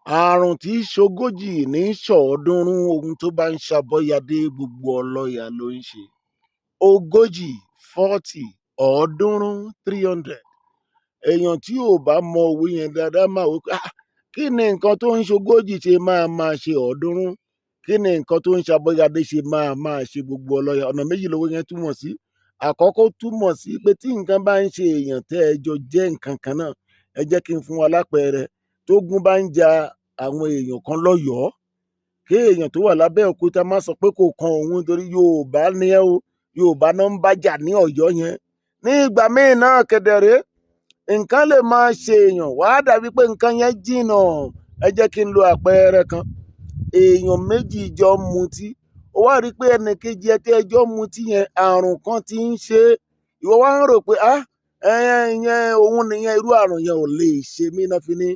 Àrùn tí í ṣogójì ní í ṣọ̀ọ́dúnrún, ohun tó bá ń ṣAbọ́yadé, gbogbo ọlọ́ya ló ń ṣe. 40, 40, 300, 300. Èèyàn tí ò bá mọ òwe yẹn dáadáa máa wò pé, "Ah, kí ni nǹkan tó ń ṣogójì ṣe máa máa ṣe 300? Kí ni nǹkan tó ń ṣAbọ́yadé ṣe máa máa ṣe gbogbo ọlọ́ya?" Ọ̀nà méjì lòwe yẹn túmọ̀ sí. Àkọ́kọ́ túmọ̀ sí pé tí nǹkan bá ń ṣe èèyàn tẹ́ ẹ jọ jẹ́ nǹkan kan náà, ẹ jẹ́ kí n fún wa lápẹẹrẹ. Tógun bá ń ja àwọn èèyàn kan lọ́yọ̀ọ́, kí èèyàn tó wà lábẹ́ òkúta má sọ pé kò kan òun nítorí Yorùbá ni ẹ́ o, Yorùbá náà ń bá jà ní Ọ̀yọ́ yẹn. Ní ìgbà míì náà kẹ̀dẹ̀ rèé, nǹkan lè máa ṣe èèyàn, wàá dàbí pé nǹkan yẹn jìnnà. Ẹ jẹ́ kí n lo àpẹẹrẹ kan. Èèyàn méjì jọ ń mutí, ó wá rí i pé ẹnì kejì ẹ tẹ́ ẹ jọ ń mutí yẹn, àrùn kan ti ń ṣe é. Ìwọ wá ń rò pé, "Ah, ìyẹn òun nìyẹn, irú àrùn yẹn ò lè ṣe mí." Náà fi ní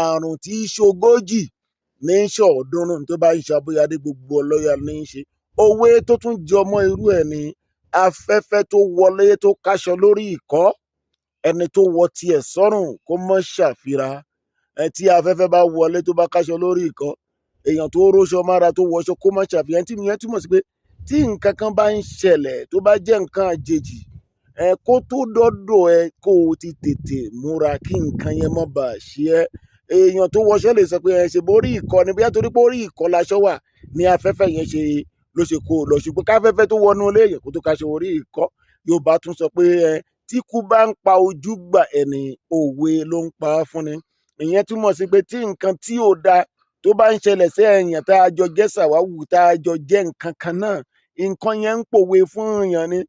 àrùn tí í ṣogójì ní í ṣọ̀ọ́dúnrún, tó bá ń ṣAbọ́yadé, gbogbo ọlọ́ya ní í ṣe. Òwe tó tún jọmọ́ irú ẹ̀ ni afẹ́fẹ́ tó wọlé tó káṣọ lórí ìkọ́, ẹni tó wọ tiẹ̀ sọ́rùn kó mọ́ ṣàfira. Ẹ tí afẹ́fẹ́ bá wọlé tó bá káṣọ lórí ìkọ́, èèyàn tó róṣọ mára tó wọṣọ kó má ṣàfihàn. Tí ìyẹn túmọ̀ sí pé tí nǹkan kan bá ń ṣẹlẹ̀ tó bá jẹ́ nǹkan àjèjì, ẹ kó tó dọ́dọ̀ ẹ, kó o ti tètè múra kí nǹkan yẹn má bàa ṣe ẹ́. Èèyàn tó wọṣọ lè sọ pé ẹ ṣe borí ìkọ́ ni, bóyá torí pé orí ìkọ́ laṣọ wà ní afẹ́fẹ́ yẹn ṣe ló ṣe kó o lọ. Ṣùgbọ́n káfẹ́fẹ́ tó wọnú ilé èèyàn kó tó káṣọ orí ìkọ́. Yorùbá tún sọ pé ẹ tí kú bá ń pa ojú gbà ẹni, òwe ló ń pa á fúnni. Ìyẹn túmọ̀ sí pé tí nǹkan tí ò da tó bá ń ṣẹlẹ̀ sí èèyàn tá a jọ jẹ́ sàwáwù, tá a jọ jẹ́ nǹkan kan náà, nǹkan yẹn ń pòwe fún èèyàn ni.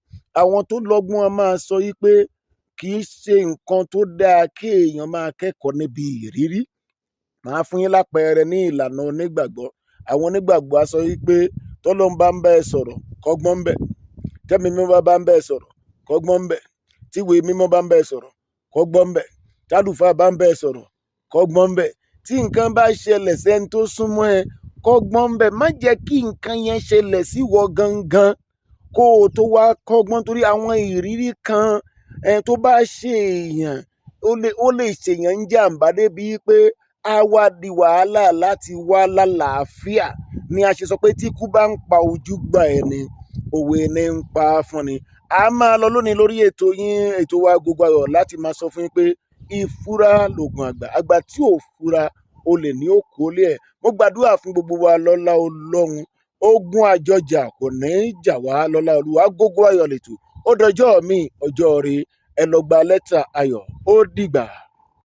Àwọn tó lọ́gbọ́n a máa sọ yí pé kì í ṣe nǹkan tó dáa kí èèyàn máa kẹ́kọ̀ọ́ níbi ìrírí. Màá fún yín lápẹẹrẹ ní ìlànà onígbàgbọ́. Àwọn onígbàgbọ́ á sọ yí pé tọ́lọ́run bá ń bá ẹ sọ̀rọ̀, kọ́gbọ́n ń bẹ̀. Tẹ́mi mímọ́ bá ń bá ẹ sọ̀rọ̀, kọ́gbọ́n ń bẹ̀. Tíwèé mímọ́ bá ń bá ẹ sọ̀rọ̀, kọ́gbọ́n ń bẹ̀. Tálùfáà bá ń bá ẹ sọ̀rọ̀, kọ́gbọ́n ń bẹ̀. Tí nǹkan bá ṣẹlẹ̀ sẹ́ni tó súnmọ́ ẹ, kọ́gbọ́n ń bẹ̀. Má jẹ́ kí nǹkan yẹn ṣẹlẹ̀ sí wọ gangan kó o tó wá kọ́gbọ́n, torí àwọn ìrírí kan ẹ tó bá ṣe èèyàn, ó lè ṣèyàn ń jàǹbá débi pé á wá di wàhálà láti wá lálàáfíà. Ni a ṣe sọ pé tí ikú bá ń pa ojú gbà ẹni, òwe ní ń pa á fúnni. A máa lọ lónìí lórí ètò yín, ètò wa Agogo Ayọ̀, láti máa sọ fún yín pé ìfura lògùn àgbà. Àgbà tí ò fura, olè ní ó kólé ẹ̀. Mo gbàdúrà fún gbogbo wa lọ́lá Ọlọ́run. Ogun àjọjà kò ní í jà wá lọ́lá Olúwa. Agogo Ayọ̀ lètò. Ó dọjọ́ mi, ọjọ́ ire. Ẹ lọ gba lẹ́tà ayọ̀. Ó dìgbà.